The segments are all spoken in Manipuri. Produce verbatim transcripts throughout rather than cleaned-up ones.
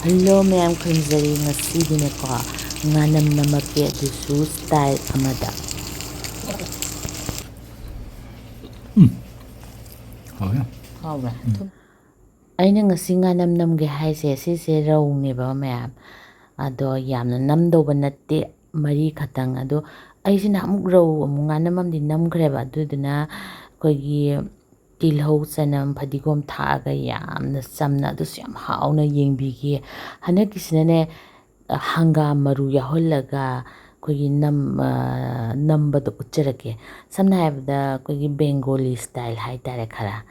ꯍꯜꯂꯣ ꯃꯌꯥꯝ, ꯈꯨꯔꯨꯝꯖꯔꯤ꯫ ꯉꯁꯤꯗꯤꯅꯦꯀꯣ, ꯉꯥꯅꯝ ꯅꯝꯃꯛꯀꯦ, ꯑꯗꯨꯁꯨ style ꯑꯃꯗ꯫ ꯍꯥꯎꯕ꯭ꯔꯥ? ꯑꯩꯅ ꯉꯁꯤ ꯉꯥꯅꯝ ꯅꯝꯒꯦ ꯍꯥꯏꯁꯦ, ꯁꯤꯁꯦ ꯔꯧꯅꯦꯕ ꯃꯌꯥꯝ꯫ ꯑꯗꯣ ꯌꯥꯝꯅ ꯅꯝꯗꯧꯕ ꯅꯠꯇꯦ, ꯃꯔꯤ ꯈꯛꯇꯪ꯫ ꯑꯗꯣ ꯑꯩꯁꯤꯅ ꯑꯃꯨꯛ ꯔꯧ ꯑꯃꯨꯛ ꯉꯥꯅꯝ ꯑꯃꯗꯤ ꯅꯝꯈ꯭ꯔꯦꯕ, ꯑꯗꯨꯗꯨꯅ ꯑꯩꯈꯣꯏꯒꯤ ꯇꯤꯜꯍꯧ, ꯆꯅꯝ, ꯐꯗꯤꯒꯣꯝ ꯊꯥꯛꯑꯒ ꯌꯥꯝꯅ ꯆꯝꯅ, ꯑꯗꯨꯁꯨ ꯌꯥꯝ ꯍꯥꯎꯅ ꯌꯦꯡꯕꯤꯒꯦ꯫ ꯍꯟꯗꯛꯀꯤꯁꯤꯅꯅꯦ, ꯍꯪꯒꯥꯝ ꯃꯔꯨ ꯌꯥꯎꯍꯜꯂꯒ ꯑꯩꯈꯣꯏꯒꯤ ꯅꯝ-, ꯑ, ꯅꯝꯕꯗꯣ ꯎꯠꯆꯔꯛꯀꯦ꯫ ꯁꯝꯅ ꯍꯥꯏꯔꯕꯗ, ꯑꯩꯈꯣꯏꯒꯤ Bengali style ꯍꯥꯏꯇꯥꯔꯦ ꯈꯔ꯫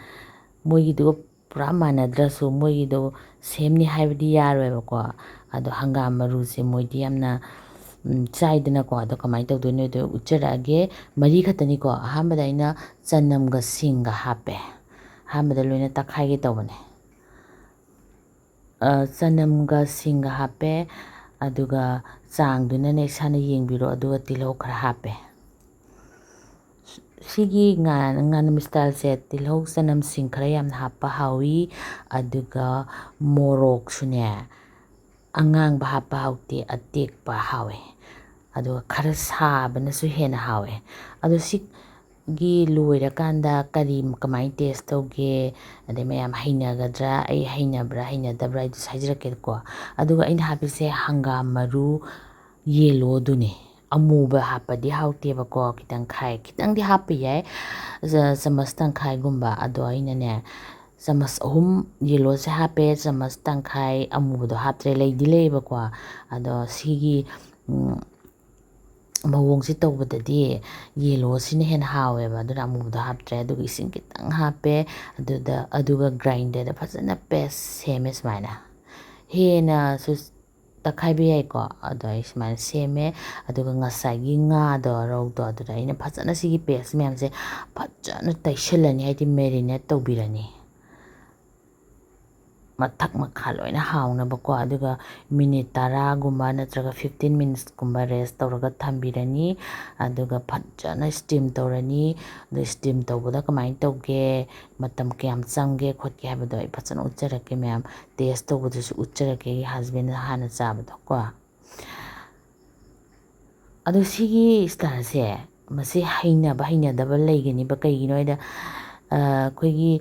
ꯃꯣꯏꯒꯤꯗꯨꯒ ꯄꯨꯔꯥ ꯃꯥꯟꯅꯗ꯭ꯔꯁꯨ, ꯃꯣꯏꯒꯤꯗꯣ same ꯅꯤ ꯍꯥꯏꯕꯗꯤ ꯌꯥꯔꯣꯏꯕꯀꯣ꯫ ꯑꯗꯣ ꯍꯪꯒꯥꯝ ꯃꯔꯨꯁꯦ ꯃꯣꯏꯗꯤ ꯌꯥꯝꯅ, ꯎꯝ, ꯆꯥꯏꯗꯅꯀꯣ꯫ ꯑꯗꯣ ꯀꯃꯥꯏꯅ ꯇꯧꯗꯣꯏꯅꯣꯗꯣ ꯎꯠꯆꯔꯛꯑꯒꯦ꯫ ꯃꯔꯤ ꯈꯛꯇꯅꯤꯀꯣ꯫ ꯑꯍꯥꯟꯕꯗ ꯑꯩꯅ ꯆꯅꯝꯒ ꯁꯤꯡꯒ ꯍꯥꯞꯄꯦ꯫ ꯑꯍꯥꯟꯕꯗ ꯂꯣꯏꯅ ꯇꯛꯈꯥꯏꯒꯦ ꯇꯧꯕꯅꯦ꯫ ꯑ, ꯆꯅꯝꯒ ꯁꯤꯡꯒ ꯍꯥꯞꯄꯦ, ꯑꯗꯨꯒ ꯆꯥꯡꯗꯨꯅꯅꯦ ꯏꯁꯥꯅ ꯌꯦꯡꯕꯤꯔꯣ, ꯑꯗꯨꯒ ꯇꯤꯜꯍꯧ ꯈꯔ ꯍꯥꯞꯄꯦ꯫ ꯁꯤꯒꯤ ꯉꯥ-, ꯉꯥꯅꯝ styleꯁꯦ ꯇꯤꯜꯍꯧ, ꯆꯅꯝ, ꯁꯤꯡ ꯈꯔ ꯌꯥꯝꯅ ꯍꯥꯞꯄ ꯍꯥꯎꯏ, ꯑꯗꯨꯒ ꯃꯣꯔꯣꯛꯁꯨꯅꯦ ꯑꯉꯥꯡꯕ ꯍꯥꯞꯄ ꯍꯥꯎꯇꯦ, ꯑꯇꯦꯛꯄ ꯍꯥꯎꯋꯦ꯫ ꯑꯗꯨꯒ ꯈꯔ ꯁꯥꯕꯅꯁꯨ ꯍꯦꯟꯅ ꯍꯥꯎꯋꯦ꯫ ꯑꯗꯣ ꯁꯤꯒꯤ ꯂꯣꯏꯔꯀꯥꯟꯗ ꯀꯔꯤ, ꯀꯃꯥꯏꯅ taste ꯇꯧꯒꯦ, ꯑꯗꯩ ꯃꯌꯥꯝ ꯍꯩꯅꯒꯗ꯭ꯔꯥ, ꯑꯩ ꯍꯩꯅꯕ꯭ꯔꯥ ꯍꯩꯅꯗꯕ꯭ꯔꯥ ꯑꯩꯗꯨꯁꯨ ꯍꯥꯏꯖꯔꯛꯀꯦꯀꯣ꯫ ꯑꯗꯨꯒ ꯑꯩꯅ ꯍꯥꯞꯄꯤꯁꯦ ꯍꯪꯒꯥꯝ ꯃꯔꯨ yellowꯗꯨꯅꯦ꯫ ꯑꯃꯨꯕ ꯍꯥꯞꯄꯗꯤ ꯍꯥꯎꯇꯦꯕꯀꯣ, ꯈꯤꯇꯪ ꯈꯥꯏ-, ꯈꯤꯇꯪꯗꯤ ꯍꯥꯞꯄ ꯌꯥꯏ, ꯆ-, ꯆꯥꯃꯁ ꯇꯪꯈꯥꯏꯒꯨꯝꯕ꯫ ꯑꯗꯣ ꯑꯩꯅꯅꯦ, ꯆꯥꯃꯁ ꯑꯍꯨꯝ yellowꯁꯦ ꯍꯥꯞꯄꯦ, ꯆꯥꯃꯁ ꯇꯪꯈꯥꯏ ꯑꯃꯨꯕꯗꯣ ꯍꯥꯞꯇ꯭ꯔꯦ꯫ ꯂꯩꯗꯤ ꯂꯩꯌꯦꯕꯀꯣ, ꯑꯗꯣ ꯁꯤꯒꯤ, ꯎꯝ, ꯃꯑꯣꯡꯁꯦ ꯇꯧꯕꯗꯗꯤ yellowꯁꯤꯅ ꯍꯦꯟꯅ ꯍꯥꯎꯋꯦꯕ, ꯑꯗꯨꯅ ꯑꯃꯨꯕꯗꯣ ꯍꯥꯞꯇ꯭ꯔꯦ꯫ ꯑꯗꯨꯒ ꯏꯁꯤꯡ ꯈꯤꯇꯪ ꯍꯥꯞꯄꯦ, ꯑꯗꯨꯗ, ꯑꯗꯨꯒ grinderꯗ ꯐꯖꯅ paste ꯁꯦꯝꯃꯦ ꯁꯨꯃꯥꯏꯅ꯫ ꯍꯦꯟꯅꯁꯨ ꯇꯛꯈꯥꯏꯕ ꯌꯥꯏꯀꯣ꯫ ꯑꯗꯣ ꯑꯩ ꯁꯨꯃꯥꯏꯅ ꯁꯦꯝꯃꯦ꯫ ꯑꯗꯨꯒ ꯉꯁꯥꯏꯒꯤ ꯉꯥꯗꯣ, ꯔꯧꯗꯣ, ꯑꯗꯨꯗ ꯑꯩꯅ ꯐꯖꯅ ꯁꯤꯒꯤ paste ꯃꯌꯥꯝꯁꯦ ꯐꯖꯅ ꯇꯩꯁꯤꯜꯂꯅꯤ, ꯍꯥꯏꯗꯤ marinate ꯇꯧꯕꯤꯔꯅꯤ꯫ ꯃꯊꯛ ꯃꯈꯥ ꯂꯣꯏꯅ ꯍꯥꯎꯅꯕꯀꯣ꯫ ꯑꯗꯨꯒ ꯃꯤꯅꯤꯠ ꯇꯔꯥꯒꯨꯝꯕ ꯅꯠꯇ꯭ꯔꯒ fifteen minutesꯀꯨꯝꯕ rest ꯇꯧꯔꯒ ꯊꯝꯕꯤꯔꯅꯤ꯫ ꯑꯗꯨꯒ ꯐꯖꯅ steam ꯇꯧꯔꯅꯤ꯫ ꯑꯗꯨ steam ꯇꯧꯕꯗ ꯀꯃꯥꯏꯅ ꯇꯧꯒꯦ, ꯃꯇꯝ ꯀꯌꯥꯝ ꯆꯪꯒꯦ ꯈꯣꯠꯀꯦ ꯍꯥꯏꯕꯗꯣ ꯑꯩ ꯐꯖꯅ ꯎꯠꯆꯔꯛꯀꯦ ꯃꯌꯥꯝ꯫ Taste ꯇꯧꯕꯗꯁꯨ ꯎꯠꯆꯔꯛꯀꯦ, ꯑꯩꯒꯤ husbandꯅ ꯍꯥꯟꯅ ꯆꯥꯕꯗꯣ ꯀꯣ꯫ ꯑꯗꯣ ꯁꯤꯒꯤ styleꯁꯦ, ꯃꯁꯤ ꯍꯩꯅꯕ ꯍꯩꯅꯗꯕ ꯂꯩꯒꯅꯤꯕ꯫ ꯀꯩꯒꯤꯅꯣ ꯍꯥꯏꯗ, ꯑꯩꯈꯣꯏꯒꯤ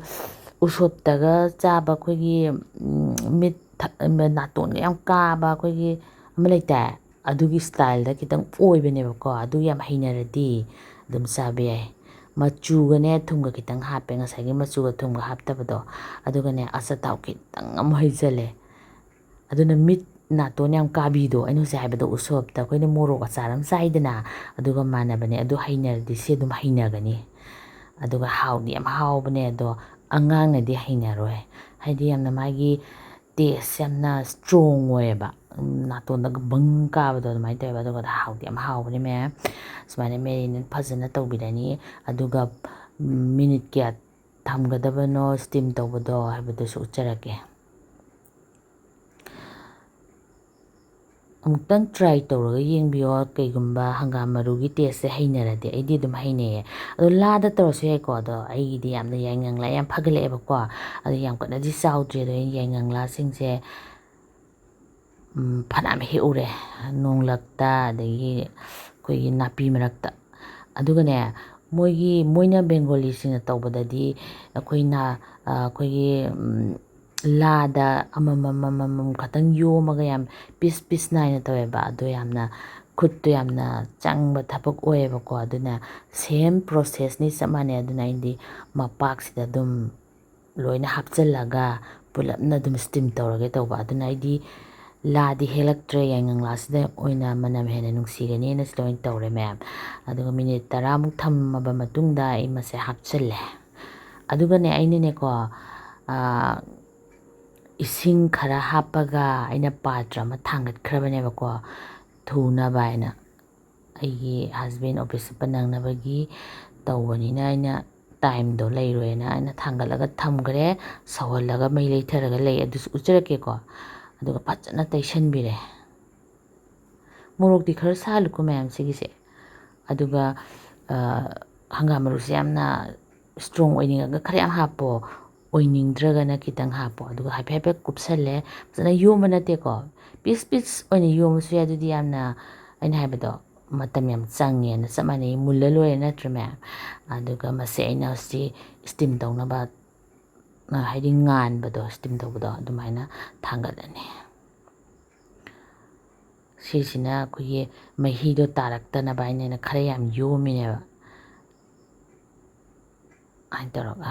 ꯎꯁꯣꯞꯇꯒ ꯆꯥꯕ ꯑꯩꯈꯣꯏꯒꯤ ꯃꯤꯠ, ꯅꯥꯇꯣꯟꯒ ꯌꯥꯝ ꯀꯥꯕ ꯑꯩꯈꯣꯏꯒꯤ ꯑꯃ ꯂꯩꯇꯥꯏ, ꯑꯗꯨꯒꯤ styleꯗ ꯈꯤꯇꯪ ꯑꯣꯏꯕꯅꯦꯕꯀꯣ꯫ ꯑꯗꯨ ꯌꯥꯝ ꯍꯩꯅꯔꯗꯤ ꯑꯗꯨꯝ ꯆꯥꯕ ꯌꯥꯏ꯫ ꯃꯆꯨꯒꯅꯦ ꯊꯨꯝꯒ ꯈꯤꯇꯪ ꯍꯥꯞꯄꯦ, ꯉꯁꯥꯏꯒꯤ ꯃꯆꯨꯒ ꯊꯨꯝꯒ ꯍꯥꯞꯇꯕꯗꯣ꯫ ꯑꯗꯨꯒꯅꯦ ꯑꯆꯥꯊꯥꯎ ꯈꯤꯇꯪ ꯑꯃꯨꯛ ꯍꯩꯖꯜꯂꯦ꯫ ꯑꯗꯨꯅ ꯃꯤꯠ ꯅꯥꯇꯣꯟ ꯌꯥꯝ ꯀꯥꯕꯤꯗꯣ, ꯑꯩꯅ ꯍꯧꯖꯤꯛ ꯍꯥꯏꯕꯗꯣ, ꯎꯁꯣꯞꯇ ꯑꯩꯈꯣꯏꯅ ꯃꯣꯔꯣꯛ ꯑꯆꯥꯔ ꯑꯃ ꯆꯥꯏꯗꯅ, ꯑꯗꯨꯒ ꯃꯥꯟꯅꯕꯅꯦ꯫ ꯑꯗꯨ ꯍꯩꯅꯔꯗꯤ ꯁꯤ ꯑꯗꯨꯝ ꯍꯩꯅꯒꯅꯤ꯫ ꯑꯗꯨꯒ ꯍꯥꯎꯗꯤ ꯌꯥꯝ ꯍꯥꯎꯕꯅꯦ, ꯑꯗꯣ ꯑꯉꯥꯡꯅꯗꯤ ꯍꯩꯅꯔꯣꯏ꯫ ꯍꯥꯏꯗꯤ ꯌꯥꯝꯅ ꯃꯥꯒꯤ taste ꯌꯥꯝꯅ strong ꯑꯣꯏꯌꯦꯕ꯫ ꯅꯥꯇꯣꯟꯗꯒ ꯕꯪ ꯀꯥꯕꯗꯣ ꯑꯗꯨꯃꯥꯏꯅ ꯇꯧꯋꯦꯕ꯫ ꯑꯗꯨꯒ ꯍꯥꯎꯗꯤ ꯌꯥꯝ ꯍꯥꯎꯕꯅꯦ ꯃꯌꯥꯝ꯫ ꯁꯨꯃꯥꯏꯅ marinate ꯐꯖꯅ ꯇꯧꯕꯤꯔꯅꯤ꯫ ꯑꯗꯨꯒ ꯃꯤꯅꯤꯠ ꯀꯌꯥ ꯊꯝꯒꯗꯕꯅꯣ steam ꯇꯧꯕꯗꯣ ꯍꯥꯏꯕꯗꯨꯁꯨ ꯎꯠꯆꯔꯛꯀꯦ꯫ ꯑꯃꯨꯛꯇꯪ try ꯇꯧꯔꯒ ꯌꯦꯡꯕꯤꯌꯣ꯫ ꯀꯩꯒꯨꯝꯕ ꯍꯪꯒꯥꯝ ꯃꯔꯨꯒꯤ tasteꯁꯦ ꯍꯩꯅꯔꯗꯤ, ꯑꯩꯗꯤ ꯑꯗꯨꯝ ꯍꯩꯅꯩꯌꯦ꯫ ꯑꯗꯣ ꯂꯥꯗ ꯇꯧꯔꯁꯨ ꯌꯥꯏꯀꯣ꯫ ꯑꯗꯣ ꯑꯩꯒꯤꯗꯤ ꯌꯥꯝꯅ ꯌꯥꯏꯉꯪꯂꯥ ꯌꯥꯝ ꯐꯒꯠꯂꯛꯑꯦꯕꯀꯣ꯫ ꯑꯗꯣ ꯌꯥꯝ ꯀꯟꯅꯗꯤ ꯆꯥꯎꯗ꯭ꯔꯤ꯫ ꯑꯗꯣ ꯑꯩꯅ ꯌꯥꯏꯉꯪꯂꯥꯁꯤꯡꯁꯦ ꯐꯅꯌꯥꯝ ꯍꯦꯛꯎꯔꯦ, ꯅꯣꯡꯂꯛꯇ, ꯑꯗꯒꯤ ꯑꯩꯈꯣꯏꯒꯤ ꯅꯥꯄꯤ ꯃꯔꯛꯇ꯫ ꯑꯗꯨꯒꯅꯦ, ꯃꯣꯏꯒꯤ, ꯃꯣꯏꯅ ꯕꯦꯡꯒꯣꯂꯤꯁꯤꯡꯅ ꯇꯧꯕꯗꯗꯤ ꯑꯩꯈꯣꯏꯅ, ꯑꯩꯈꯣꯏꯒꯤ ꯂꯥꯗ ꯑꯃꯃꯝ ꯑꯃꯃꯝ ꯈꯛꯇꯪ ꯌꯣꯝꯃꯒ ꯌꯥꯝ piece piece ꯅꯥꯏꯅ ꯇꯧꯋꯦꯕ꯫ ꯑꯗꯣ ꯌꯥꯝꯅ ꯈꯨꯠꯇꯣ ꯌꯥꯝꯅ ꯆꯪꯕ ꯊꯕꯛ ꯑꯣꯏꯌꯦꯕꯀꯣ꯫ ꯑꯗꯨꯅ same processꯅꯤ, ꯆꯞ ꯃꯥꯟꯅꯩ꯫ ꯑꯗꯨꯅ ꯑꯩꯗꯤ ꯃꯄꯥꯛꯁꯤꯗ ꯑꯗꯨꯝ ꯂꯣꯏꯅ ꯍꯥꯞꯆꯤꯜꯂꯒ ꯄꯨꯂꯞꯅ ꯑꯗꯨꯝ steam ꯇꯧꯔꯒꯦ ꯇꯧꯕ꯫ ꯑꯗꯨꯅ ꯑꯩꯗꯤ ꯂꯥꯗꯤ ꯍꯦꯛꯂꯛꯇ꯭ꯔꯦ, ꯌꯥꯏꯉꯪꯂꯥꯁꯤꯗ ꯑꯣꯏꯅ ꯃꯅꯝ ꯍꯦꯟꯅ ꯅꯨꯡꯁꯤꯒꯅꯤꯅ ꯁꯤꯗ ꯑꯣꯏꯅ ꯇꯧꯔꯦ ꯃꯌꯥꯝ꯫ ꯑꯗꯨꯒ ꯃꯤꯅꯤꯠ ꯇꯔꯥꯃꯨꯛ ꯊꯝꯃꯕ ꯃꯇꯨꯡꯗ ꯑꯩ ꯃꯁꯦ ꯍꯥꯞꯆꯤꯜꯂꯦ꯫ ꯑꯗꯨꯒꯅꯦ, ꯑꯩꯅꯅꯦꯀꯣ, ꯏꯁꯤꯡ ꯈꯔ ꯍꯥꯞꯄꯒ ꯑꯩꯅ ꯄꯥꯇ꯭ꯔ ꯑꯃ ꯊꯥꯡꯒꯠꯈ꯭ꯔꯕꯅꯦꯕꯀꯣ, ꯊꯨꯅꯕ ꯍꯥꯏꯅ꯫ ꯑꯩꯒꯤ husband office ꯆꯠꯄ ꯅꯪꯅꯕꯒꯤ ꯇꯧꯕꯅꯤꯅ ꯑꯩꯅ ꯇꯥꯏꯝꯗꯣ ꯂꯩꯔꯣꯏꯅ ꯑꯩꯅ ꯊꯥꯡꯒꯠꯂꯒ ꯊꯝꯈ꯭ꯔꯦ꯫ ꯁꯧꯍꯜꯂꯒ ꯃꯩ ꯂꯩꯊꯔꯒ ꯂꯩ, ꯑꯗꯨꯁꯨ ꯎꯠꯆꯔꯛꯀꯦꯀꯣ꯫ ꯑꯗꯨꯒ ꯐꯖꯅ ꯇꯩꯁꯟꯕꯤꯔꯦ꯫ ꯃꯣꯔꯣꯛꯇꯤ ꯈꯔ ꯁꯥꯍꯜꯂꯨꯀꯣ ꯃꯌꯥꯝ ꯁꯤꯒꯤꯁꯦ꯫ ꯑꯗꯨꯒ, ꯑ, ꯍꯪꯒꯥꯝ ꯃꯔꯨꯁꯦ ꯌꯥꯝꯅ ꯏꯁꯇ꯭ꯔꯣꯡ ꯑꯣꯏꯅꯤꯡꯉꯒ ꯈꯔ ꯌꯥꯝ ꯍꯥꯞꯄꯣ, ꯑꯣꯏꯅꯤꯡꯗ꯭ꯔꯒꯅ ꯈꯤꯇꯪ ꯍꯥꯞꯄꯣ꯫ ꯑꯗꯨꯒ ꯍꯥꯏꯐꯦꯠ ꯍꯥꯏꯐꯦꯠ ꯀꯨꯞꯁꯜꯂꯦ꯫ ꯐꯖꯅ ꯌꯣꯝꯕ ꯅꯠꯇꯦꯀꯣ, ꯄꯤꯁ ꯄꯤꯁ ꯑꯣꯏꯅ ꯌꯣꯝꯕꯁꯨ ꯌꯥꯏ꯫ ꯑꯗꯨꯗꯤ ꯌꯥꯝꯅ, ꯑꯩꯅ ꯍꯥꯏꯕꯗꯣ, ꯃꯇꯝ ꯌꯥꯝ ꯆꯪꯉꯦꯅ ꯆꯞ ꯃꯥꯟꯅꯩ, ꯃꯨꯜꯂ ꯂꯣꯏꯔꯦ ꯅꯠꯇ꯭ꯔ ꯃꯌꯥꯝ? ꯑꯗꯨꯒ ꯃꯁꯦ ꯑꯩꯅ ꯍꯧꯖꯤꯛ ꯏꯁꯇꯤꯝ ꯇꯧꯅꯕ, ꯑ, ꯍꯥꯏꯗꯤ ꯉꯥꯟꯕꯗꯣ, ꯏꯁꯇꯤꯝ ꯇꯧꯕꯗꯣ, ꯑꯗꯨꯃꯥꯏꯅ ꯊꯥꯡꯒꯠꯂꯅꯤ꯫ ꯁꯤꯁꯤꯅ ꯑꯩꯈꯣꯏꯒꯤ ꯃꯍꯤꯗꯣ ꯇꯥꯔꯛꯇꯅꯕ ꯍꯥꯏꯅ ꯑꯩꯅ ꯈꯔ ꯌꯥꯝ ꯌꯣꯝꯃꯤꯅꯦꯕ꯫ ꯑꯗꯨꯃꯥꯏꯅ ꯇꯧꯔꯒ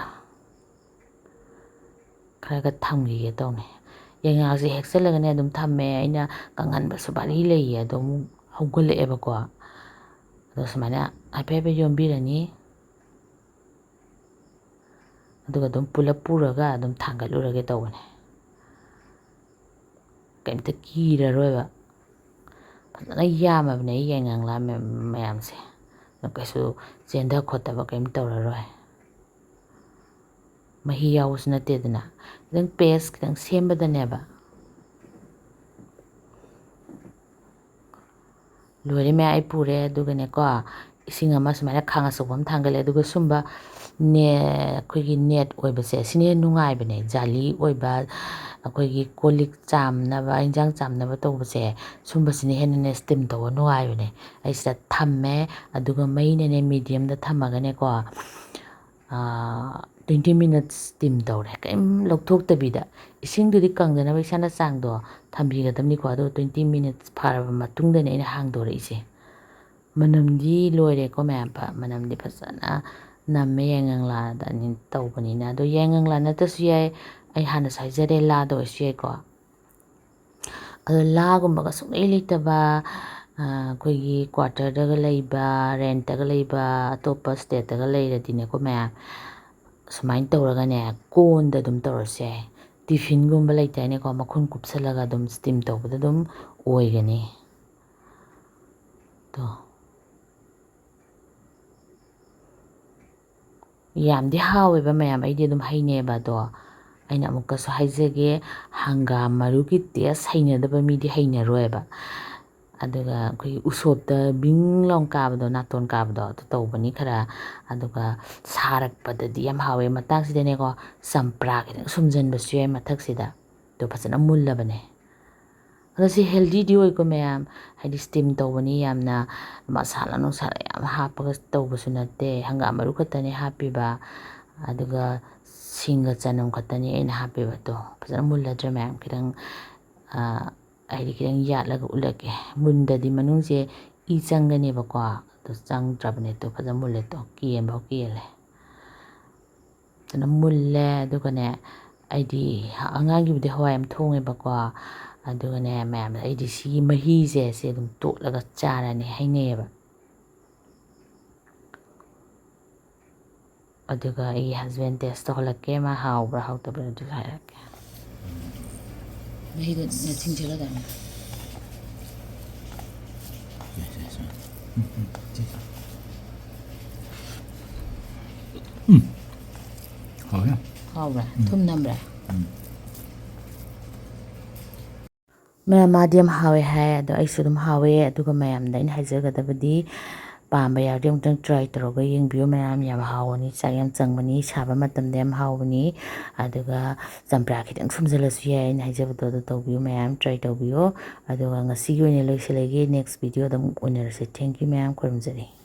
ꯈꯔꯒ ꯊꯝꯈꯤꯒꯦ ꯇꯧꯅꯤ꯫ ꯌꯥꯏꯉꯪꯂꯥꯁꯦ ꯍꯦꯛꯆꯜꯂꯒꯅꯦ ꯑꯗꯨꯝ ꯊꯝꯃꯦ꯫ ꯑꯩꯅ ꯀꯪꯍꯟꯕ ꯁꯨꯄꯥꯔꯤ ꯂꯩꯌꯦ, ꯑꯗꯣ ꯑꯃꯨꯛ ꯍꯧꯒꯠꯂꯛꯑꯦꯕꯀꯣ꯫ ꯑꯗꯣ ꯁꯨꯃꯥꯏꯅ ꯍꯥꯏꯐꯦꯠ ꯍꯥꯏꯐꯦꯠ ꯌꯣꯝꯕꯤꯔꯅꯤ꯫ ꯑꯗꯨꯒ ꯑꯗꯨꯝ ꯄꯨꯂꯞ ꯄꯨꯔꯒ ꯑꯗꯨꯝ ꯊꯥꯡꯒꯠꯂꯨꯔꯒꯦ ꯇꯧꯕꯅꯦ꯫ ꯀꯩꯝꯇ ꯀꯤꯔꯔꯣꯏꯕ꯫ ꯐꯖꯅ ꯌꯥꯝꯃꯕꯅꯦ ꯑꯩ ꯌꯥꯏꯉꯪꯂꯥ ꯃꯌꯥꯝ-, ꯃꯌꯥꯝꯁꯦ꯫ ꯑꯗꯨ ꯀꯩꯁꯨ ꯆꯦꯟꯊ ꯈꯣꯠꯇꯕ ꯀꯩꯝ ꯇꯧꯔꯔꯣꯏ꯫ ꯃꯍꯤ ꯌꯥꯎꯕꯁꯨ ꯅꯠꯇꯦꯗꯅ꯫ ꯈꯤꯇꯪ ꯄꯦꯁ ꯈꯤꯇꯪ ꯁꯦꯝꯕꯗꯅꯦꯕ꯫ ꯂꯣꯏꯔꯦ ꯃꯌꯥꯝ, ꯑꯩ ꯄꯨꯔꯦ꯫ ꯑꯗꯨꯒꯅꯦꯀꯣ, ꯏꯁꯤꯡ ꯑꯃ ꯁꯨꯃꯥꯏꯅ ꯈꯥꯡ ꯑꯆꯧꯕ ꯑꯃ ꯊꯥꯡꯒꯠꯂꯦ꯫ ꯑꯗꯨꯒ ꯁꯨꯝꯕ ꯅꯦ-, ꯑꯩꯈꯣꯏꯒꯤ ꯅꯦꯠ ꯑꯣꯏꯕꯁꯦ, ꯁꯤꯅ ꯍꯦꯟꯅ ꯅꯨꯡꯉꯥꯏꯕꯅꯦ꯫ ꯖꯥꯂꯤ ꯑꯣꯏꯕ, ꯑꯩꯈꯣꯏꯒꯤ ꯀꯣꯜ ꯂꯤꯛ ꯆꯥꯝꯅꯕ, ꯏꯟꯖꯥꯡ ꯆꯥꯝꯅꯕ ꯇꯧꯕꯁꯦ, ꯁꯨꯝꯕꯁꯤꯅ ꯍꯦꯟꯅꯅꯦ ꯏꯁꯇꯤꯝ ꯇꯧꯕ ꯅꯨꯡꯉꯥꯏꯕꯅꯦ꯫ ꯑꯩ ꯁꯤꯗ ꯊꯝꯃꯦ꯫ ꯑꯗꯨꯒ ꯃꯩꯅꯅꯦ ꯃꯤꯗꯤꯌꯝꯗ ꯊꯝꯃꯒꯅꯦꯀꯣ, ꯇ꯭ꯋꯦꯟꯇꯤ ꯃꯤꯅꯠꯁ ꯁ꯭ꯇꯤꯝ ꯇꯧꯔꯦ, ꯀꯔꯤꯝ ꯂꯧꯊꯣꯛꯇꯕꯤꯗ꯫ ꯏꯁꯤꯡꯗꯨꯗꯤ ꯀꯪꯗꯅꯕ ꯏꯁꯥꯅ ꯆꯥꯡꯗꯣ ꯊꯝꯕꯤꯒꯗꯕꯅꯤꯀꯣ꯫ ꯑꯗꯣ ꯇ꯭ꯋꯦꯟꯇꯤ ꯃꯤꯅꯠꯁ ꯐꯥꯔꯕ ꯃꯇꯨꯡꯗꯅꯦ ꯑꯩꯅ ꯍꯥꯡꯗꯣꯔꯛꯏꯁꯦ꯫ ꯃꯅꯝꯗꯤ ꯂꯣꯏꯔꯦꯀꯣ ꯃꯌꯥꯝ, ꯐ-, ꯃꯅꯝꯗꯤ ꯐꯖꯅ ꯅꯝꯃꯦ, ꯌꯥꯏꯉꯪꯂꯥꯗꯅꯤ ꯇꯧꯕꯅꯤꯅ꯫ ꯑꯗꯣ ꯌꯥꯏꯉꯪꯂꯥ ꯅꯠꯇ꯭ꯔꯁꯨ ꯌꯥꯏ, ꯑꯩ ꯍꯥꯟꯅꯁꯨ ꯍꯥꯏꯖꯔꯦ, ꯂꯥꯗ ꯑꯣꯏꯔꯁꯨ ꯌꯥꯏꯀꯣ꯫ ꯑꯗꯣ ꯂꯥꯒꯨꯝꯕꯒ ꯁꯨꯡꯂꯩ ꯂꯩꯇꯕ, ꯑ, ꯑꯩꯈꯣꯏꯒꯤ ꯀ꯭ꯋꯥꯇꯔꯗꯒ ꯂꯩꯕ, ꯔꯦꯟꯠꯇꯒ ꯂꯩꯕ, ꯑꯇꯣꯞꯄ ꯁ꯭ꯇꯦꯠꯇꯒ ꯂꯩꯔꯗꯤꯅꯦꯀꯣ ꯃꯌꯥꯝ, ꯁꯨꯃꯥꯏꯅ ꯇꯧꯔꯒꯅꯦ, ꯀꯣꯟꯗ ꯑꯗꯨꯝ ꯇꯧꯔꯁꯨ ꯌꯥꯏ꯫ ꯇꯤꯐꯤꯟꯒꯨꯝꯕ ꯂꯩꯇꯥꯏꯅꯦꯀꯣ, ꯃꯈꯨꯝ ꯀꯨꯞꯁꯜꯂꯒ ꯑꯗꯨꯝ ꯁ꯭ꯇꯤꯝ ꯇꯧꯕꯗ ꯑꯗꯨꯝ ꯑꯣꯏꯒꯅꯤ꯫ ꯇꯣ꯫ ꯌꯥꯝꯗꯤ ꯍꯥꯎꯋꯦꯕ ꯃꯌꯥꯝ, ꯑꯩꯗꯤ ꯑꯗꯨꯝ ꯍꯩꯅꯩꯌꯦꯕ꯫ ꯑꯗꯣ ꯑꯩꯅ ꯑꯃꯨꯛꯀꯁꯨ ꯍꯥꯏꯖꯒꯦ, ꯍꯪꯒꯥꯝ ꯃꯔꯨꯒꯤ ꯇꯦꯁ ꯍꯩꯅꯗꯕ ꯃꯤꯗꯤ ꯍꯩꯅꯔꯣꯏꯕ꯫ ꯑꯗꯨꯒ ꯑꯩꯈꯣꯏꯒꯤ ꯎꯁꯣꯞꯇ ꯕꯤꯡ ꯂꯥꯎ ꯀꯥꯕꯗꯣ, ꯅꯥꯇꯣꯟ ꯀꯥꯕꯗꯣ, ꯑꯗꯨ ꯇꯧꯕꯅꯤ ꯈꯔ꯫ ꯑꯗꯨꯒ ꯁꯥꯔꯛꯄꯗꯗꯤ ꯌꯥꯝ ꯍꯥꯎꯋꯦ꯫ ꯃꯇꯥꯡꯁꯤꯗꯅꯦꯀꯣ, ꯆꯝꯄ꯭ꯔꯥ ꯈꯤꯇꯪ ꯁꯨꯝꯖꯟꯕꯁꯨ ꯌꯥꯏ ꯃꯊꯛꯁꯤꯗ꯫ ꯑꯗꯣ ꯐꯖꯅ ꯃꯨꯜꯂꯕꯅꯦ꯫ ꯑꯗꯣ ꯁꯤ ꯍꯦꯜꯗꯤꯗꯤ ꯑꯣꯏꯀꯣ ꯃꯌꯥꯝ, ꯍꯥꯏꯗꯤ ꯁ꯭ꯇꯤꯝ ꯇꯧꯕꯅꯤ, ꯌꯥꯝꯅ ꯃꯁꯥꯂꯥ ꯅꯨꯡꯁꯥꯂꯥ ꯌꯥꯝ ꯍꯥꯞꯄꯒ ꯇꯧꯕꯁꯨ ꯅꯠꯇꯦ꯫ ꯍꯪꯒꯥꯝ ꯃꯔꯨ ꯈꯛꯇꯅꯦ ꯍꯥꯞꯄꯤꯕ, ꯑꯗꯨꯒ ꯁꯤꯡꯒ ꯆꯅꯝ ꯈꯛꯇꯅꯤ ꯑꯩꯅ ꯍꯥꯞꯄꯤꯕꯗꯣ꯫ ꯐꯖꯅ ꯃꯨꯜꯂꯗ꯭ꯔꯥ ꯃꯌꯥꯝ? ꯈꯤꯇꯪ, ꯑ, ꯍꯥꯏꯗꯤ ꯈꯤꯇꯪ ꯌꯥꯠꯂꯒ ꯎꯠꯂꯛꯀꯦ꯫ ꯃꯨꯟꯗꯗꯤ ꯃꯅꯨꯡꯁꯦ ꯏ ꯆꯪꯒꯅꯦꯕꯀꯣ꯫ ꯑꯗꯨ ꯆꯪꯗ꯭ꯔꯕꯅꯦ꯫ ꯑꯗꯨ ꯐꯖꯅ ꯃꯨꯜꯂꯦ꯫ ꯑꯗꯣ ꯀꯦꯟꯐꯥꯎ ꯀꯦꯜꯂꯦ꯫ ꯐꯖꯅ ꯃꯨꯜꯂꯦ꯫ ꯑꯗꯨꯒꯅꯦ, ꯑꯩꯗꯤ ꯑꯉꯥꯡꯒꯤꯕꯨꯗꯤ ꯍꯋꯥꯏ ꯑꯃ ꯊꯣꯡꯉꯦꯕꯀꯣ꯫ ꯑꯗꯨꯒꯅꯦ ꯃꯌꯥꯝ, ꯑꯩꯗꯤ ꯁꯤꯒꯤ ꯃꯍꯤꯁꯦ ꯁꯤ ꯑꯗꯨꯝ ꯇꯣꯠꯂꯒ ꯆꯥꯔꯅꯤ ꯍꯥꯏꯅꯩꯌꯦꯕ꯫ ꯑꯗꯨꯒ ꯑꯩꯒꯤ ꯍꯁꯕꯦꯟ ꯇꯦꯁ ꯇꯧꯍꯜꯂꯛꯀꯦ, ꯃꯥ ꯍꯥꯎꯕ꯭ꯔꯥ ꯍꯥꯎꯇꯕ꯭ꯔꯥ ꯑꯗꯨꯁꯨ ꯍꯥꯏꯔꯛꯀꯦ꯫ ꯃꯍꯤꯗꯣ ꯅꯆꯤꯟ ꯊꯤꯒꯗꯕꯅꯤ꯫ ꯎꯝ, ꯎꯝ, ꯁꯤ ꯆꯥ꯫ ꯎꯝ, ꯍꯥꯎꯋꯦ꯫ ꯍꯥꯎꯕ꯭ꯔꯥ? ꯎꯝ꯫ ꯊꯨꯝ ꯅꯝꯕ꯭ꯔꯥ? ꯎꯝ꯫ ꯃꯌꯥꯝ, ꯃꯥꯗꯤ ꯌꯥꯝ ꯍꯥꯎꯋꯦ ꯍꯥꯏ, ꯑꯗꯣ ꯑꯩꯁꯨ ꯑꯗꯨꯝ ꯍꯥꯎꯋꯦ꯫ ꯑꯗꯨꯒ ꯃꯌꯥꯝꯗ ꯑꯩꯅ ꯍꯥꯏꯖꯒꯗꯕꯗꯤ, ꯄꯥꯝꯕ ꯌꯥꯎꯔꯗꯤ ꯑꯃꯨꯛꯇꯪ try ꯇꯧꯔꯒ ꯌꯦꯡꯕꯤꯌꯨ ꯃꯌꯥꯝ, ꯌꯥꯝ ꯍꯥꯎꯕꯅꯤ, ꯆꯥꯛ ꯌꯥꯝ ꯆꯪꯕꯅꯤ, ꯁꯥꯕ ꯃꯇꯝꯗ ꯌꯥꯝ ꯍꯥꯎꯕꯅꯤ꯫ ꯑꯗꯨꯒ ꯆꯝꯄ꯭ꯔꯥ ꯈꯤꯇꯪ ꯁꯨꯝꯖꯤꯜꯂꯁꯨ ꯌꯥꯏ, ꯑꯩꯅ ꯍꯥꯏꯖꯕꯗꯣ ꯑꯗꯨ ꯇꯧꯕꯤꯌꯨ ꯃꯌꯥꯝ, try ꯇꯧꯕꯤꯌꯨ꯫ ꯑꯗꯨꯒ ꯉꯁꯤꯒꯤ ꯑꯣꯏꯅ ꯂꯣꯏꯁꯤꯜꯂꯒꯦ, next video ꯗ ꯑꯃꯨꯛ ꯎꯅꯔꯁꯦ꯫ Thank you ꯃꯌꯥꯝ, ꯈꯨꯔꯨꯝꯖꯔꯤ꯫